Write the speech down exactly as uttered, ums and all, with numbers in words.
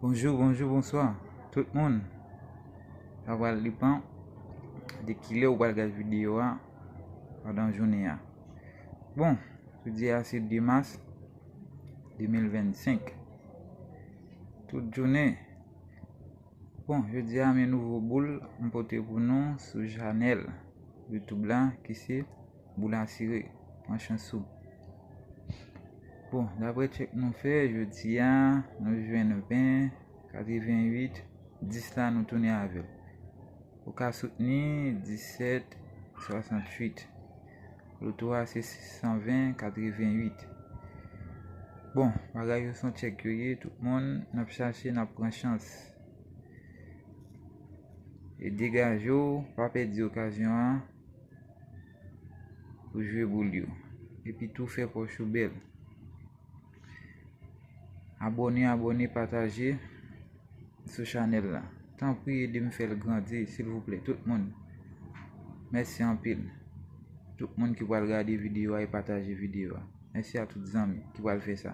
Bonjou, bonjou, bonswa tout moun. Sa pral depann de kilè ou pral gade videyo a pandan jounen an. Bon, jodi a se de mas de mil vennsenk. Tout jounen. Bon, jodi a men nouvo boul m pote pou nou sou chanèl YouTube la ki se Boul Asire. Pran chans ou. Bon, daprè tchèk nou fè, jodi a nou jwenn ven, katrevenwit, dis la nou tounen avè l. Ou ka soutni disèt swasanntuit. Loto a se sis san ven katrevenwit. Bon, bagay yo se yon tchèk yo ye, tout moun n ap chache, n ap pran chans. E degaje w, pa pèdi okazyon an pou jwe boul yo. Epi tou fè pòch ou bèl. Abòne, abòne, pataje sou chanèl la. Tanpri ede m fè l grandi, silvouplè, tout moun. Mèsi anpil. Tout moun ki pral gade videyo a e pataje videyo a. Mèsi a tout zanmi ki pral fè sa.